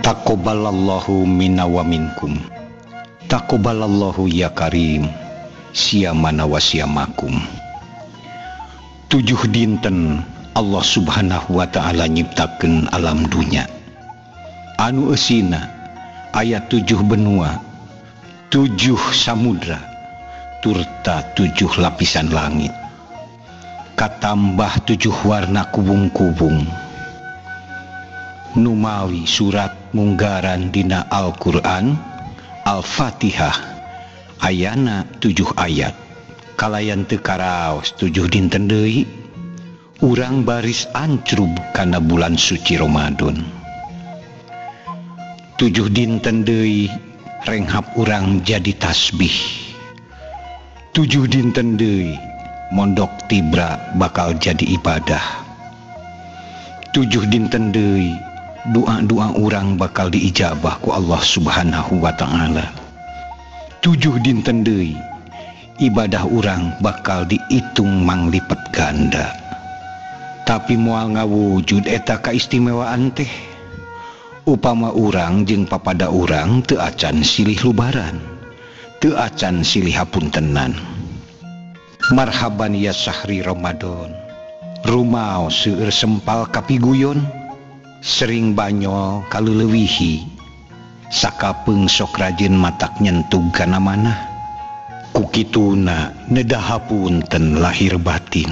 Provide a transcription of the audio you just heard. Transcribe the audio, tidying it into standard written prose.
Taqabbalallahu minna wa minkum. Taqabbalallahu ya karim. Siyamana wa siyamakum. 7 dinten Allah Subhanahu wa ta'ala nyiptakeun alam dunya. Anu eusina aya 7 benua, 7 samudra, turta 7 lapisan langit. Katambah 7 warna kubung-kubung. Numawi surat munggaran dina Al-Qur'an Al-Fatihah ayana 7 ayat. Kalayan teu karaos 7 dinten deui urang baris ancrub kana bulan suci Ramadan. 7 dinten deui renghap urang jadi tasbih. 7 dinten deui mondok tibra bakal jadi ibadah. 7 dinten deui doa-doa urang bakal diijabah ku Allah Subhanahu wa ta'ala. 7 dinten deui ibadah urang bakal diitung manglipet ganda. Tapi moal ngawujud eta kaistimewaan teh upama urang jeung papada urang teu acan silih lubaran, teu acan silih hapuntenan. Marhaban ya sahri Ramadan. Rumao seueur sempal kapiguyon, sering banyol kaleulewihi, sakapeung sok rajin matak nyentug kana manah. Ku kituna nedah hapunten lahir batin.